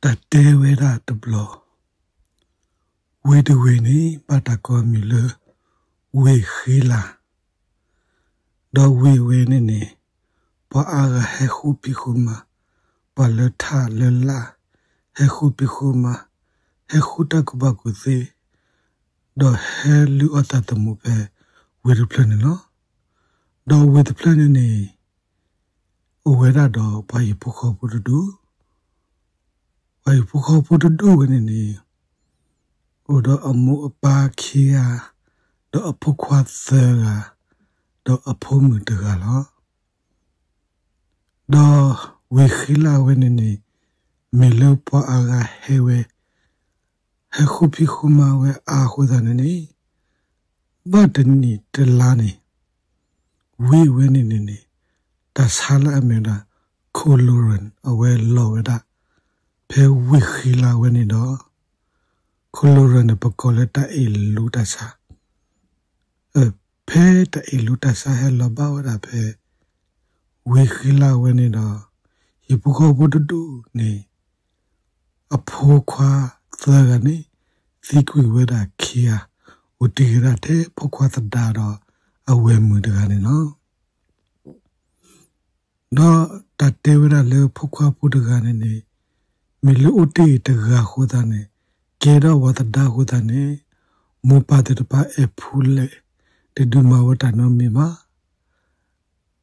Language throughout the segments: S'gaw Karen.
တၢ်တဲဝဲဒၣ်တဘျီ, ဝ့ၢ်တဝ့ၢ်န့ၣ် ဘၣ်တၢ်ကိးမံၤလၢ ဝ့ၢ်ဃံလၤ, ဒီးဝ့ၢ်ဝဲန့ၣ်န့ၣ် ပှၤအါဂၤဟဲဃုဖံးဃုမၤ, ပှၤလၢထးလၢလာ် ဟဲဃုဖံးဃုမၤ, ဟဲဃုတၢ်ကူၣ်ဘၣ်ကူၣ်သ့, ဒီးဟဲလုၢ်အီၣ်သးသမူဖဲဝ့ၢ်တဖျၢၣ်န့ၣ်လီၤ. ဒီးဝ့ၢ်တဖျၢၣ်န့ၣ်န့ၣ် အိၣ်ဝဲဒၣ်ဒီးပှၤဟံၣ်ဖိဃီဖိတဒူၣ်, ပှၤဟံၣ်ဖိဃီဖိတဒူၣ်ဝဲန့ၣ်န့ၣ် အိၣ်ဒီးအမိၢ်အပၢ်ခံဂၤ, ဒီးအဖိခွါသၢဂၤ, ဒီးအဖိမုၣ်တဂၤလီၤ. ဒီးဝ့ၢ်ဃံလၤဝဲန့ၣ်န့ၣ် မ့ၢ်လၢပှၤအါဂၤဟဲဝဲ, ဟဲဃုဖံးဃုမၤဝဲအါအဃိသတးန့ၣ်န့ၣ် ဘၣ်တနံၤတလါန့ၣ် ဝ့ၢ်ဝဲန့ၣ်န့ၣ်န့ၣ် တၢ်ဆါလၢအမ့ၢ်ဝဲဒၣ် cholera အဝဲလီၤဝဲဒၣ် ဖဲဝ့ၢ်ဃံလၤဝဲန့ၣ်ဒီး cholera န့ၣ် ပကိးလၢတၢ်အ့ၣ်လူတၢ်ဆါ, ဖဲတၢ်အ့ၣ်လူတၢ်ဆါဟဲလီၤဘၣ်ဝဲဒၣ်ဖဲ ဝ့ၢ်ဃံလၤဝဲန့ၣ်ဒီး ဟံၣ်ဖိဃီဖိတဒူၣ်န့ၣ် အဖိခွါသၢဂၤန့ၣ် သံကွံာ်ဝဲဒၣ်ခံဂၤ, အိၣ်တ့ၢ်က့ၤဒၣ်ထဲဖိခွါသဒါဒီးအဝဲၢ်မုၣ်တဂၤန့ၣ်လီၤ. ဒီးတၢ်တဲဝဲဒၣ်လၢဖိခွါဖိတဂၤန့ၣ်န့ၣ် မ့ၢ်လၢအိၣ်တ့ၢ်တဂၤအဃိသတးန့ၣ် ကဲထီၣ်ပှၤသဒါအဃိသတးန့ၣ် မိၢ်ပၢ်သ့ၣ်တဖၣ်အဲၣ်ဖူလဲၣ် တဒုးမၤဝဲတၢ်နီတမံၤဘၣ်.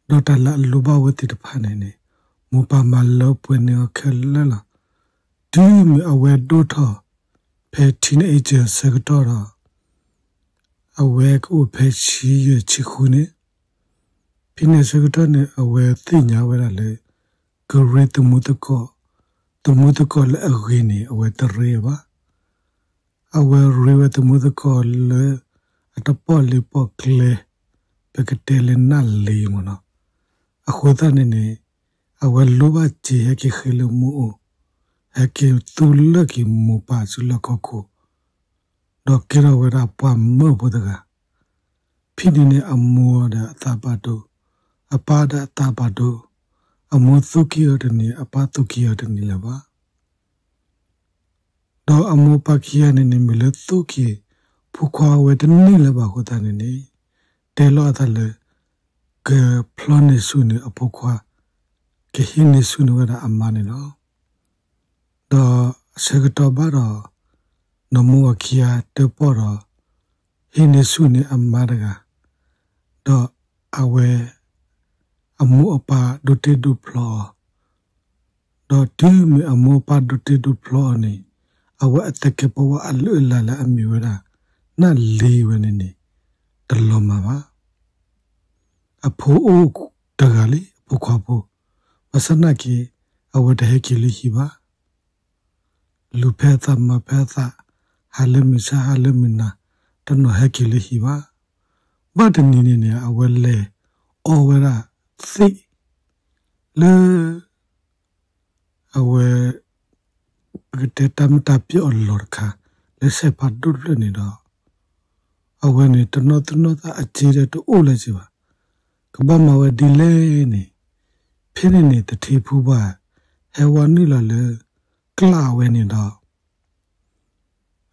ဒီးတၢ်လၢအလိၣ်ဘၣ်ဝဲသ့ၣ်တဖၣ်န့ၣ်န့ၣ် မိၢ်ပၢ်မၤလၢပှဲၤန့ၢ်အီၤခဲလၢာ်လီၤ. တုၤမ့ၢ်အဝဲဒိၣ်ထီၣ်ဖဲ teenager ဆၢကတီၢ်ဒီး အဝဲကအိၣ်ဖဲဆံယဲၢ်ဆံဃုန့ၣ်, ဖဲန့ၣ်ဆၢကတီၢ်န့ၣ် အဝဲသ့ၣ်ညါဝဲဒၣ်လၢ ကရ့သမူသကိး, သမူသကိးလၢအဂ့ၤန့ၣ် အဝဲတရ့ဘၣ်. အဝဲရ့ဝဲသမူသကိးလၢ အတပီၣ်လ့ပီၣ်ကျဲ, ပကတဲလၢနၣ်လ့မ့ၢ်နီၤ. အဃိသတးန့ၣ်န့ၣ် အဝဲလိၣ်ဘၣ်စ့ဟဲက့ၤဃ့လၢမိၢ်အိၣ်, ဟဲက့ၤသူလၢက့ၤမိၢ်ပၢ်စုလီၢ်ခီၣ်ခိၣ်, ဒီးကဲထီၣ်ဝဲဒၣ်ပှၤမၢဖိတဂၤ. ဖဲန့ၣ်န့ၣ် အမိၢ်ဒီးအသးဘၣ်ဒိ, အပၢ်ဒီးအသးဘၣ်ဒိ, အမိၢ်သူၣ်က့ၤအီၤတန့ၢ် အပၢ်သူၣ်က့ၤအီၤတန့ၢ်လၢၤဘၣ်. ဒီးအမိၢ်ပၢ်ခံဂၤန့ၣ်န့ၣ် မ့ၢ်လၢသူၣ်က့ၤဖိခွါဝဲတန့ၢ်လၢၤဘၣ်အဃိသတးန့ၣ်န့ၣ် တဲလီၤအသးလၢ ကဖျီန့ၢ်ဆူၣ်န့ၢ်အဖိခွါ, ကဟံးန့ၢ်ဆူၣ်န့ၢ်ဝဲဒၣ်အမါန့ၣ်လီၤ. ဒီးအဆၢကတီၢ်ဘၣ်ဒီး နီၢ်မိၢ်အခံဂၤတၢၣ်ပီၣ်ဒီး ဟံးန့ၢ်ဆူၣ်န့ၢ်အမါတဂၤ, ဒီးအဝဲ အမိၢ်အပၢ်ဒိးတ့ဒိးဖျီအီၤ, ဒီးတုၤမ့ၢ်အမိၢ်အပၢ်ဒိးတ့ဒိးဖျီအီၤန့ၣ် အဝဲအသကဲးပဝးအလုၢ်အလၢ်လၢအမ့ၢ်ဝဲဒၣ် နၣ်လ့ဝဲန့ၣ်န့ၣ် တလီၤမၢ်ဘၣ်. အဖိအိၣ်တဂၤလံ အဖိခွါဖိ, ဘၣ်ဆၣ်နာ်က့ အဝဲတဟဲက့ၤလၢဟံၣ်ဘၣ်. လူၤဖဲအသးမၤဖဲအသး, ဟးလၢမုၢ်ဆါဟးလၢမုၢ်နၤ, တနီၤဟဲက့ၤလၢဟံၣ်ဘၣ်. ဘၣ်တနံၤန့ၣ်န့ၣ် အဝဲလဲၤအီဝဲဒၣ်သ့ၣ်လၢ အဝဲ ပကတဲတၢ်မ့ၢ်တၢ်ပျီအလီၢ်တခါ လၢစဲးဖးဒိၣ်တဖျၢၣ်န့ၣ်ဒီး အဝဲန့ၣ်တနီၢ်သူၣ်နီၢ်သးအစ့ဒီးတအိၣ်လၢၤစ့ၢ်ဘၣ်. ကဘၣ်မၤဝဲဒ်လဲၣ်န့ၣ် ဖဲန့ၣ်န့ၣ် သထ့ဖုဘၣ် ဟဲဝဲနုာ်လီၤလၢ ကျးဝဲန့ၣ်ဒီး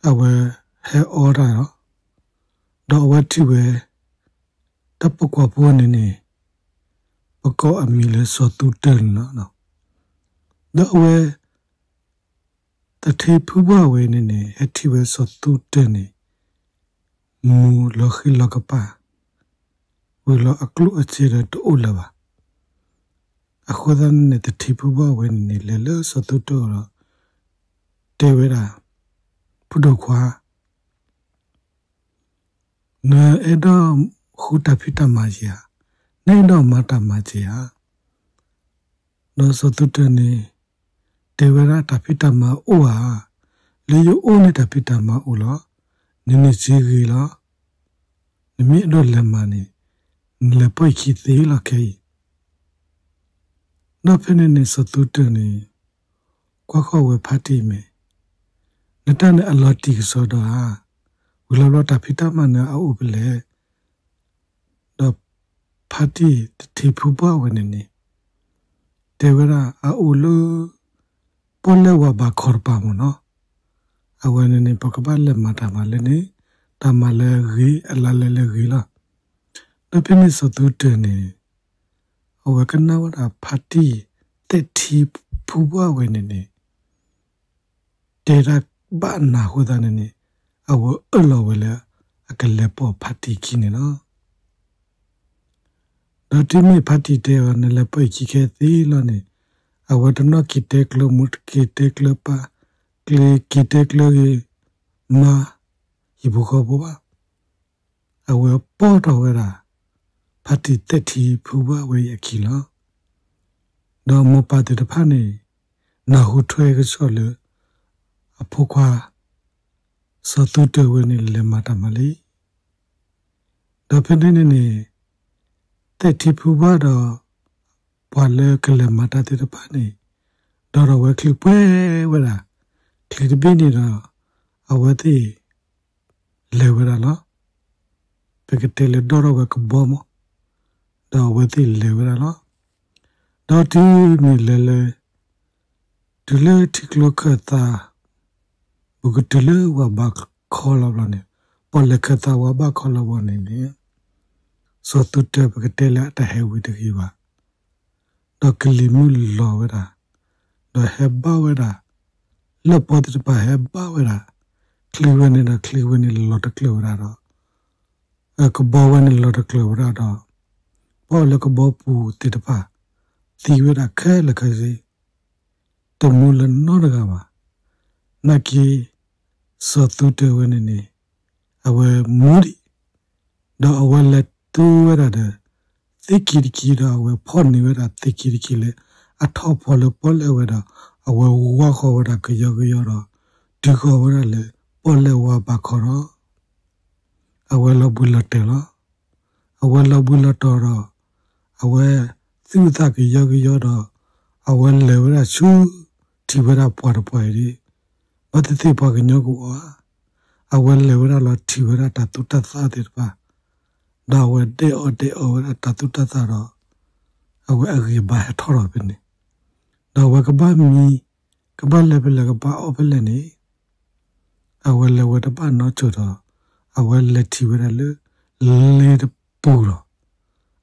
အဝဲဟဲအီတၢ်ဒီး ဒီးအဝဲထံၣ်ဝဲ တၢ်ပိာ်ကွၢ်ဖိန့ၣ်န့ၣ် ပကိးအမံၤလၢစီၤသူတၢၢ်န့ၣ်လီၤ. ဒီးအဝဲ သထ့ဖုဘၣ်ဝဲန့ၣ်န့ၣ် ဟဲထံၣ်ဝဲစီၤသူတၢၢ်န့ၣ် မူၤလီၤဃံလီၤကပၤ ဝံၤလီၤအကျိၣ်အစ့ဒီးတအိၣ်လၢၤဘၣ်. အဃိသတးန့ၣ်န့ၣ် သထ့ဖုဘၣ်ဝဲန့ၣ်န့ၣ် လဲၤလၢစီၤသူတၢၢ်အအိၣ်ဒီး တဲဝဲဒၣ် ဖုဒိၣ်ခွါ နအဲၣ်ဒိးဃုတၢ်ဖံးတၢ်မၤက့ၤဧါ, နအဲၣ်ဒိးမၤတၢ်မၤက့ၤဧါ. ဒီးစီၤသူတၢၢ်န့ၣ် တဲဝဲဒၣ်တၢ်ဖံးတၢ်မၤအိၣ်ဧါ, လၢယအိၣ်န့ၣ်တၢ်ဖံးတၢ်မၤအိၣ်လီၤ. နန့ၢ်စ့ဂ့ၤလီၤ. နမ့ၢ်အဲၣ်ဒိးလဲၤမၤန့ၣ် နလဲၤပိာ်ယခံသ့လီၤခဲအံၤ. ဒီးဖဲန့ၣ်န့ၣ် စီၤသူတၢၢ်န့ၣ် ကွၢ်ဃီၤဝဲဖါတံၢ်မ့ၢ် နတၢ်န့ၣ်အလီၤတံၢ်ကစီဒီဧါ, ဝံၤလီၤဘျီတၢ်ဖံးတၢ်မၤန့ၣ်အအိၣ်ဖဲလဲၣ်. ဒီးဖါတံၢ်သထ့ဖုဘၣ်ဝဲန့ၣ်န့ၣ် တဲဝဲဒၣ်အအိၣ်လၢ ပီၣ်လဲၣ်ဝၤဘးခီတပၤမ့ၢ်နီၤ. အဝဲန့ၣ်န့ၣ် ပကဘၣ်လဲၤမၤတၢ်မၤလၢန့ၣ် တၢ်မၤလၢအဂ့ၤ အလါလဲလၢအဂ့ၤလီၤ. ဒီးဖဲန့ၣ်စီၤသူတၢၤန့ၣ် အဝဲကနၣ်ဝဲဒၣ်ဖါတံၢ်သဲးထံဖုဘၣ်ဝဲန့ၣ်န့ၣ် တဲဒၣ်ဘၣ်နၤအဃိသတးန့ၣ်န့ၣ် အဝဲအၢၣ်လီၤဝဲလၢ အကလဲၤပိာ်ဖါတံၢ်ခံန့ၣ်လီၤ. ဒီးတုၤမ့ၢ်ဖါတံၢ်တဲအီၤ နလဲၤပိာ်ယခံခဲသ့လီၤန့ၣ်, အဝဲတနီၣ်က့ၤတဲကျၢၤ မိၢ်က့ၤတဲကျၢၤပၢ်, က့ၤတဲကျၢၤဂ့ၤမါ, ဟံၣ်ဖိဃီဖိဘၣ်. အဝဲပိာ်ထီၣ်ဝဲဒၣ် ဖါတံၢ်သဲးထံဖုဘၣ်ဝဲအံၤအခံလီၤ. ဒီးမိၢ်ပၢ်သ့ၣ်တဖၣ်န့ၣ် နၢ်ဟူထွဲကစီၣ်လၢ အဖိခွါ စီၤသူတၢၤဝဲန့ၣ် လဲၤမၤတၢ်မၤလံ. ဒီးဖဲန့ၣ်န့ၣ်န့ၣ် သဲးထံဖုဘၣ်ဒီး ပှၤလၢကလဲၤမၤတၢ်သ့ၣ်တဖၣ်န့ၣ် ဒီးထီၣ်ဝဲချံပှဲၤဝဲဒၣ်, ချံတဘ့ၣ်န့ၣ်ဒီး အဝဲသ့ၣ် လဲၤဝဲဒၣ်လီၤ. ပကတဲလၢဒီထီၣ်ဝဲကဘီမး, ဒီးအဝဲသ့ၣ်လဲၤဝဲဒၣ်လီၤ. ဒီးတုၤန့ၣ်လဲၤလၢ တုၤလၢထံကျိခၢၣ်သး ဘူးကတုၤလၢဝၤဘးခီလီၤဘျီန့ၣ်, ပီၣ်လဲၣ်ခၢၣ်သးဝၤဘးခီလီၤဘျီန့ၣ်န့ၣ်, စီၤသူတၢၤပကတဲလၢအတၢ်ဟဲဝံၤတဂ့ၤဘၣ်. ဒီးကလံၤမုၢ်လီၤဝဲဒၣ်, ဒီးဟဲဘၣ်ဝဲဒၣ်, လၢၢ်ပီသ့ၣ်တဖၣ်ဟဲဘၣ်ဝဲဒၣ်, ချံဝဲန့ၣ်ဒီးချံဝဲန့ၣ်လီၤတကျၢၤဝဲဒၣ်ဒီး ကဘီဝဲန့ၣ်လီၤတကျၢၤဝဲဒၣ်ဒီး ပှၤလၢကဘီပူၤသ့ၣ်တဖၣ် သံဝဲဒၣ်ခဲလၢာ်ခဲဆ့, တမူလၢနီတဂၤဘၣ်. နာ်က့ စီၤသူတၢၤဝဲန့ၣ်န့ၣ် အဝဲမူဒံး, ဒီးအဝဲလဲၤတုၤဝဲဒၣ်ဒီး သ့ၣ်က့တက့ဒီး အဝဲဖီၣ်န့ၢ်ဝဲဒၣ်သ့ၣ်က့တက့လၢ အထီၣ်ဖီလၢပီၣ်လဲၣ်ဝဲဒီး အဝဲဝါဃီၤဝဲဒၣ်ကယီကယီဒီး တုၤဃီၤဝဲဒၣ်လၢပီၣ်လဲၣ်ဝါဘးခီဒီး အဝဲလီၤဘှံးလီၤတီၤလီၤ. အဝဲလီၤဘှံးလီၤတီၤဒီး အဝဲသူၣ်အသးကယီကယီဒီး အဝဲလဲၤဝဲဒၣ်ဆူ ထံၣ်ဝဲဒၣ်ပှၤတပှၤအံၤဒီး ဘၣ်သ့ၣ်သ့ၣ်ပှၤကညီကအိၣ်ဧါ. အဝဲလဲၤဝဲဒၣ်လီၤထံၣ်ဝဲဒၣ်တၢ်သူၣ်တၢ်သၣ်သ့ၣ်တဖၣ်, ဒီးအဝဲဒဲးအီၣ်ဒဲးအီဝဲဒၣ်တၢ်သူၣ်တၢ်သၣ်ဒီး အဝဲအဂံၢ်ဘါဟဲထီၣ်ဒီးဖဲန့ၣ်, ဒီးအဝဲကဘၣ်မံ ကဘၣ်လဲၤဖဲလဲၣ် ကဘၣ်အီၣ်ဖဲလဲၣ်န့ၣ် အဝဲလဲၤဝဲတဘၣ်နီတစိၤဒီး အဝဲလဲၤထံၣ်ဝဲဒၣ်လၢ လ့တပူၤဒီး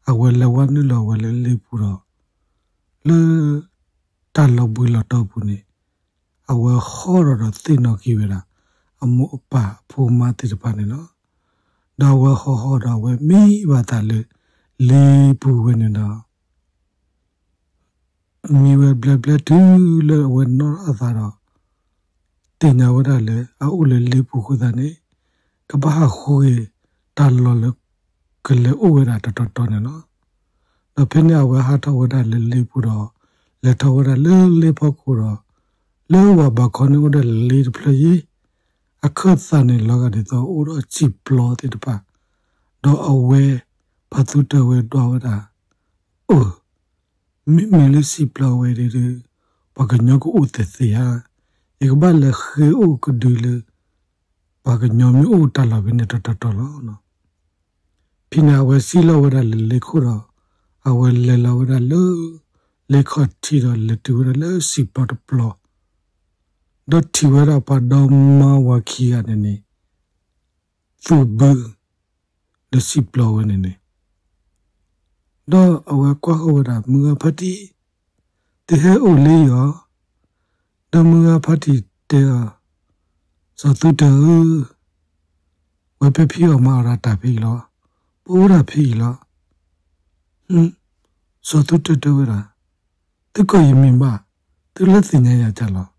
အဝဲလဲၤဝဲနုာ်လီၤဝဲလၢလ့ပူၤဒီး လၢ တၢ်လီၤဘှံးလီၤတီၤပူၤန့ၣ် အဝဲဟီၣ်ဒီးဒီးသ့ၣ်နီၣ်က့ၤဝဲဒၣ် အမိၢ်အပၢ်အဖိအမါသ့ၣ်တဖၣ်န့ၣ်လီၤ. ဒီးအဝဲဟီၣ်ဟီၣ်ဒီးအဝဲမံဘၣ်သးလၢ လ့ပူၤဝဲန့ၣ်ဒီး မံဝဲဘျဲဘျဲတုၤလၢအဝဲနီၣ်အသးဒီး သ့ၣ်ညါဝဲဒၣ်လၢအအိၣ်လၢလ့ပူၤအဃိသတးန့ၣ် ကဘၣ်ဟးဃုက့ၤတၢ်လီၢ်လၢ ကလဲၤအိၣ်ဝဲဒၣ်တတီၤတီၤန့ၣ်လီၤ. ဒီးဖဲန့ၣ်အဝဲဟးထီၣ်ဝဲဒၣ်လၢလ့ပူၤဒီး လဲၤထီၣ်ဝဲဒၣ်လၢလ့ဖီခိၣ်ဒီး လၢဝၤဘးခီန့ၣ်အိၣ်ဒီးလ့တဖျၢၣ်ယံၤ အခၢၣ်သးန့ၣ်လီၤဂာ်ဒ်သိးအိၣ်ဒီးစံာ်ပျီသ့ၣ်တဖၣ်, ဒီးအဝဲ ဖါသူတၢၤဝဲဒွးဝဲဒၣ်, အိ, မ့မ့ၢ်လၢစံာ်ပျီဝဲဒၣ်ဒီး ပှၤကညီကအိၣ်သ့သ့ဧါ, ယကဘၣ်လဲၤဃ့အိၣ်ကဒုလၢ ပှၤကညီမ့ၢ်အိၣ်တၢ်လီၢ်ဖဲန့ၣ်တတီၤတီၤလီၤ. ဖဲန့ၣ်အဝဲစံၣ်လီၤဝဲဒၣ်လၢလ့ခိၣ်ဒီး အဝဲလဲၤလီၤဝဲဒၣ်လၢ လ့ခီၣ်ထံးဒီးလဲၤတုၤဝဲဒၣ်လၢစံာ်ပျီတပျီ, ဒီးထံၣ်ဝဲဒၣ်ပှၤဒီမါဝၤခံဂၤန့ၣ်န့ၣ် သူၣ်ဘု လၢစံာ်ပျီဝဲန့ၣ်န့ၣ်, ဒီးအဝဲကွၢ်ဃီၤဝဲဒၣ် မုၢ်ဂၤဖါတံၢ်, သုဟဲအိၣ်လၢယီၤ, ဒီးမုၢ်ဂၤဖါတံၢ်တဲအီၤ, စီၤသူတၢၤဧၢ, ဝဲပဖံအီၣ်မၤအီၣ်တၢ်ဖဲအံၤလီၤ, ပအိၣ်ဒၣ်ဖဲအံၤလီၤ. စီၤသူတၢၤတဲဝဲဒၣ်, သုကိးယမံၤဘၣ်, သုလၢသ့ၣ်ညါယၤကလီၤ.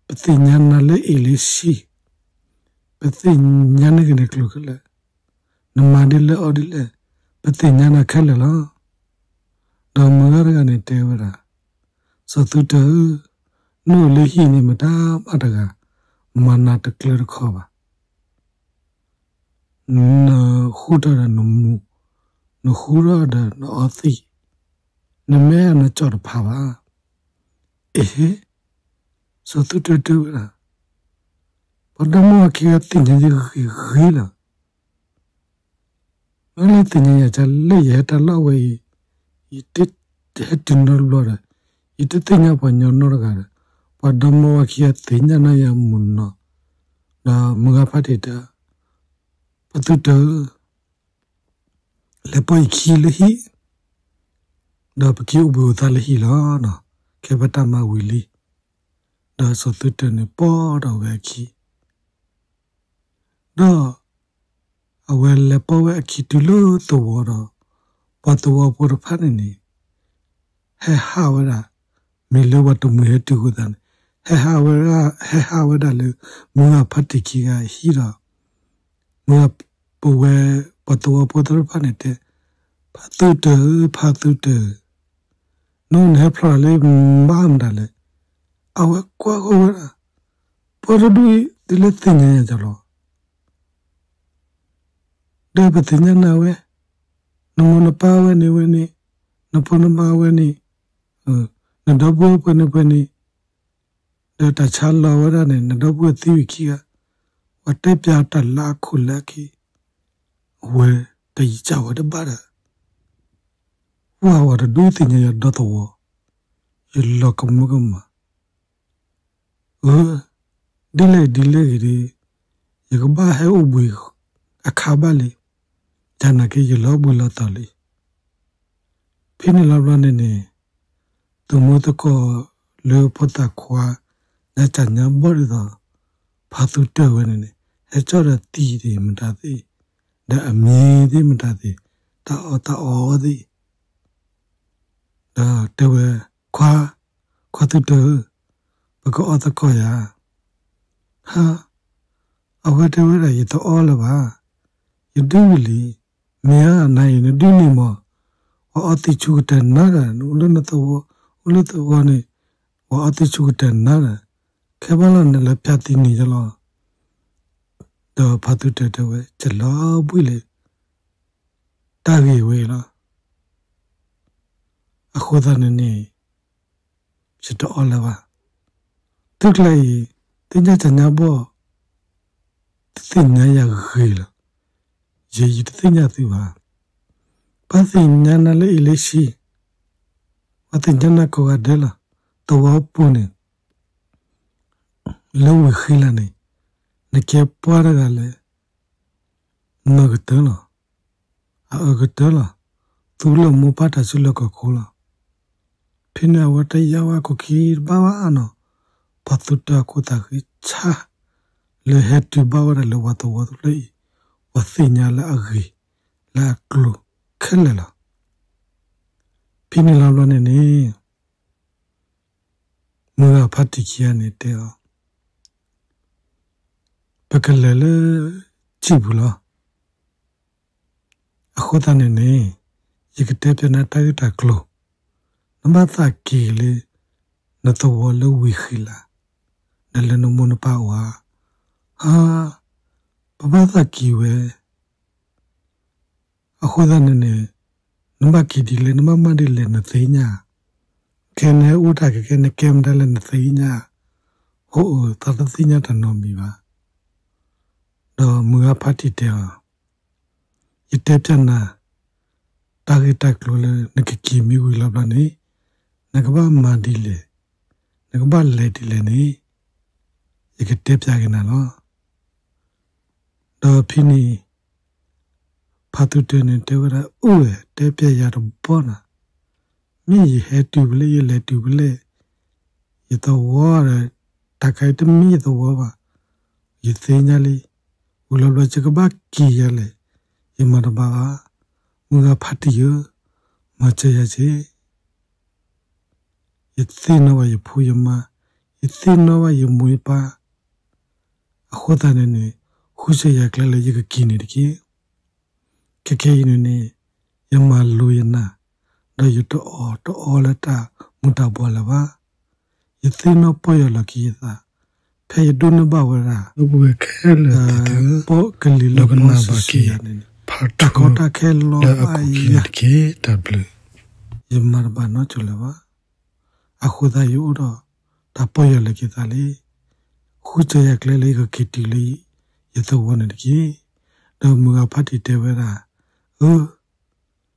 ပသ့ၣ်ညါနၤလၢအ့ၣ်လၢဆံ, ပသ့ၣ်ညါနဂ့ၢ်နကျိၤခဲလၢာ်, နမၤဒ်လဲၣ်အီၣ်ဒ်လဲၣ်, ပသ့ၣ်ညါနၤခဲလၢာ်လီၤ. ဒီးမုၢ်ဂၤတဂၤန့ၣ်တဲဝဲဒၣ်, စီၤသူတၢၤဧၢ, နအိၣ်လၢဟံၣ်န့ၣ်မတၤမးတဂၤ မၤနၤတကျၢၤတခီဘၣ်. နဃူထီၣ်ဒီးနမူၤ, နဃူထီၣ်ဒီးနအီသံး, နမဲအနကၠီၣ်တဖးဘၣ်. အ့ဟ့, စီၤသူတၢၤတဲဝဲဒၣ်, ပှၤဒီမါဝၤခံဂၤသ့ၣ်ညါယဂ့ၤဂ့ၤလီၤ. မ့ၢ်လၢသ့ၣ်ညါယၤကလၢယဟဲတၢ်လီၢ်ဝဲအံၤ, ယတဟဲတုၤနီတဘျီဒီး, ယတသ့ၣ်ညါပှၤကညီနီတဂၤဒီး, ပှၤဒီမါဝၤခံဂၤသ့ၣ်ညါနၤယၤမုၢ်နီၢ်, ဒီးမုၢ်ဂၤဖါတံၢ်တဲ, ဖါသူတၢၢ်ဧၢ, လဲၤပိာ်ယခံလၢဟံၣ်, ဒီးပက့ၤအိၣ်ဘှံးအိၣ်သါလၢဟံၣ်လီၤ. ခဲပတၢ်မၤဝံၤလံ, ဒီးစီၤသူတၢၢ်န့ၣ်ပိာ်ထီၣ်ဝဲအခံ ဒီးအဝဲလဲၤပိာ်ဝဲအခံတုၤလၢသဝီဒီး, ပှၤသဝီဖိတဖၣ်န့ၣ်န့ၣ် ဟဲဟးဝဲဒၣ်, မ့ၢ်လၢပှၤတမှံၤဟဲတုၤအဃိသတးန့ၣ်, ဟဲဟးဝဲဒၣ်, ဟဲဟးဝဲဒၣ်လၢ မုၢ်ဂၤဖါတံၢ်ခံဂၤအဟံၣ်ဒီး, မုၢ်ဂၤပဝဲ, ပှၤသဝီဖိသ့ၣ်တဖၣ်န့ၣ်တဲ, ဖါသူတၢၢ်ဧၢ, ဖါသူတၢၢ်ဧၢ, နအိၣ်နဟဲဖျီလၢဘၣ်မတၤလဲၣ်. အဝဲကွၢ်ဃီဝဲဒၣ်, ပှၤတဒူၣ်အံၤ ဒ်လဲၣ်သ့ၣ်ညါယၤလီၤ. ဒီးပသ့ၣ်ညါနၤဝဲ, နမိၢ်နပၢ်ဝဲန့ၣ်ဝဲန့ၣ်, နဖိနမါဝဲန့ၣ်, နဒီပုၢ်ဝဲၢ်ပှဲၤန့ၣ်ပှဲၤန့ၣ်, ဒီးတၢ်ဆါလီၤဝဲဒၣ်န့ၣ် နဒီပုၢ်ဝဲၢ်သံဝံၤခံဂၤ, ပှၤတဲပျးတၢ်လၢအခိၣ်လၢအခံ, အဝဲတယံာ်ကၢ်ဝဲတဘၣ်ဒီး, ပှၤဝဲတဒူၣ်သ့ၣ်ညါယၤဒီသဝီ, ယလီၤကမၢကမၣ် အၢ, ဒ်လဲၣ်ဒ်လဲၣ်ဂ့ၤဒီး, ယကဘၣ်ဟဲအိၣ်ဘှံးအခါဘၣ်လံ, ယနာ်က့ယလီၤဘှံးလီၤတီၤလံ. ဖဲန့ၣ်လီၤဘျီန့ၣ်န့ၣ်, သုးမုၢ်သကိးလၢဖိသၣ်ခွါ, ညါစၢ်ညါဘီၣ်ဒ်သိး, ဖါသူတၢၢ်ဝဲန့ၣ်န့ၣ် ဟဲကၠီၣ်ဒီးသံးသ့ၣ်မတၤသ့ၣ်, ဒီးအမံၤသ့ၣ်မတၤသ့ၣ်, တၢ်အီၣ်တၢ်အီသ့ၣ် ဒီးတဲဝဲ, ခွါ, ခွါသူတၢၢ်ဧၢ, ပကအီၣ်သကိးယၤ. ဟါ, အဝဲတဲဝဲဒၣ် ယတအီၣ်လၢၤဘၣ်, ယဒုးဝံၤလံ. မ့ၢ်ဧါ, နၤအံၤနဒုးန့ၣ်မး, ပှၤအီသံးဆူၣ်ကတၢၢ်နၤဒီး နအိၣ်လၢနသဝီ, အိၣ်လၢသဝီန့ၣ်, ပှၤအီသံးဆူၣ်ကတၢၢ်နၤဒီး, ခဲဘၣ်လီၤနလဲၤပျးသံးန့ၣ်ယလီၤ. ဒီးဖါသူတၢၢ်တဲဝဲ ယလီၤဘှံးလၢ တၢ်ဂ့ၢ်ဝဲအံၤလီၤ. အဃိသတးန့ၣ်န့ၣ်, ယတအီၣ်လၢၤဘၣ်. သုကျဲအံၤ, သုညါစၢ်ညါဘီၣ်, သုသ့ၣ်ညါယၤဂ့ၤလီၤ. ယဲယတသ့ၣ်ညါသုဘၣ်. ပှၤသ့ၣ်ညါနၤလၢအ့လ့ၡံ, ပှၤသ့ၣ်ညါနၤကိးဂၤဒဲးလီၤ. သဝီပူၤန့ၣ် လၢဝ့ၢ်ဃံလၤန့ၣ်, နကဲပှၤတဂၤလၢ မၤကတၢၢ်လီၤ. အအၢကတၢၢ်လီၤ. သူလၢမိၢ်ပၢ်တၢ်စုလၢကီၢ်ခိၣ်လီၤ. ဖဲန့ၣ်အဝဲတယာ်ဝဲအခိၣ်ခံတဘၣ်ဘၣ်နီၤ, ပှၤသူတၢ်အခိၣ်သးဃ့ဆါ, လၢဟဲတုၤဘၣ်ဝဲဒၣ်လၢပှၤသဝီတဖျၢၣ်အံၤ, ပှၤသ့ၣ်ညါလၢအဂ့ၤ, လၢအကျိၤခဲလၢာ်လီၤ. ဖဲန့ၣ်လီၤဘျီန့ၣ်န့ၣ် မုၢ်ဂၤဖါတံၢ်ခံဂၤန့ၣ်တဲအီၤ, ပကလဲၤလၢ ထံပူၤလီၤ. အဃိသတးန့ၣ်န့ၣ်, ယကတဲပျးနၤတၢ်ဂ့ၢ်တၢ်ကျိၤ, နဘၣ်သးက့ၤလၢ နသဝီလၢဝ့ၢ်ဃံလၤ, ဒီးလၢနမိၢ်နပၢ်အိၣ်ဧါ. ဟါ, ပဘၣ်သးက့ၤဝဲ အဃိသတးန့ၣ်န့ၣ်, နဘၣ်က့ၤဒ်လဲၣ် နဘၣ်မၤဒ်လဲၣ်နသ့ၣ်ညါ, ခဲနဟဲအိၣ်တၢ်ကဲကဲ နကဲမတၤလဲၣ်နသ့ၣ်ညါ, ဟိအိၣ်သးတသ့ၣ်ညါတၢ်နီတမံၤဘၣ်. ဒီးမုၢ်ဂၤဖါတံၢ်တဲအီၤ, ယတဲပျးနၤ တၢ်ဂ့ၢ်တၢ်ကျိၤလၢနကက့ၤမ့ၢ်ဝံၤလီၤဘျီန့ၣ်, နကဘၣ်မၤဒ်လဲၣ်, နကဘၣ်လဲၤဒ်လဲၣ်န့ၣ်, ယကတဲပျးက့ၤနၤလီၤ. ဒီးဖဲန့ၣ် ဖါသူတၢၢ်န့ၣ်တဲဝဲဒၣ် အိၣ်ဝဲ တဲပျးယၤတဘီနၤ, မ့ၢ်ယဟဲတုၤဖဲလဲၣ် ယလဲၤတုၤဖဲလဲၣ်, ယသဝီဒီး တၢ်ခါအံၤတမ့ၢ်ယသဝီဘၣ်, ယသ့ၣ်ညါလံ, ဝံၤလီၤဘျီယကဘၣ်က့ၤယၤလဲၣ်, ယမၤတဘၣ်ဘၣ်, မုၢ်ဂၤဖါတံၢ်ဧၢ, မၤစၢၤယၤက့ၤ ယသ့ၣ်နီၣ်ဘၣ်ယဖိယမါ, ယသ့ၣ်နီၣ်ဘၣ်ယမိၢ်ယပၢ်, အဃိသတးန့ၣ်န့ၣ်, ဃုစၢၤယၤကျဲလၢယကက့ၤန့ၣ်တက့ၢ်. ခဲခဲအံၤန့ၣ်န့ၣ်, ယမၤလိယနၢ်, ဒီးယတအီၣ်တအီလၢတၢ်မူၤတၢ်ဘှီးလၢၤဘၣ်. ယသ့ၣ်နီၣ်ပီၢ်ယၢ်လီၤက့ၤယသး, ဖဲယဒိးန့ၢ်ဘၣ်ဝဲဒၣ် ပဝဲခဲလၢာ်သ့ၣ်တဖၣ် ပီၢ်ကလံၤလီၤပီၢ်ဆံးဆံးယၤန့ၣ်န့ၣ်, တၢ်ကီတၢ်ခဲလီၤဘၣ်ယၤ, ယမၤတဘၣ်နီတစိၤလၢၤဘၣ်. အဃိသတးယအိၣ်ဒီး တၢ်ပီၢ်ယၢ်လီၤက့ၤသးလံ. ဃုစၢၤယၤကျဲလၢယကက့ၤတုၤလၢ ယသဝီန့ၣ်တက့ၢ်. ဒီးမုၢ်ဂၤဖါတံၢ်တဲဝဲဒၣ်, အၢ,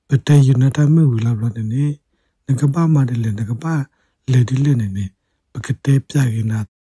ပတဲယုာ်နၤတၢ်မ့ၢ်ဝံၤလီၤဘျီန့ၣ်န့ၣ်, နကဘၣ်မၤဒ်လဲၣ် နကဘၣ်လဲၤဒ်လဲၣ်န့ၣ်န့ၣ်, ပကတဲပျးက့ၤနၤ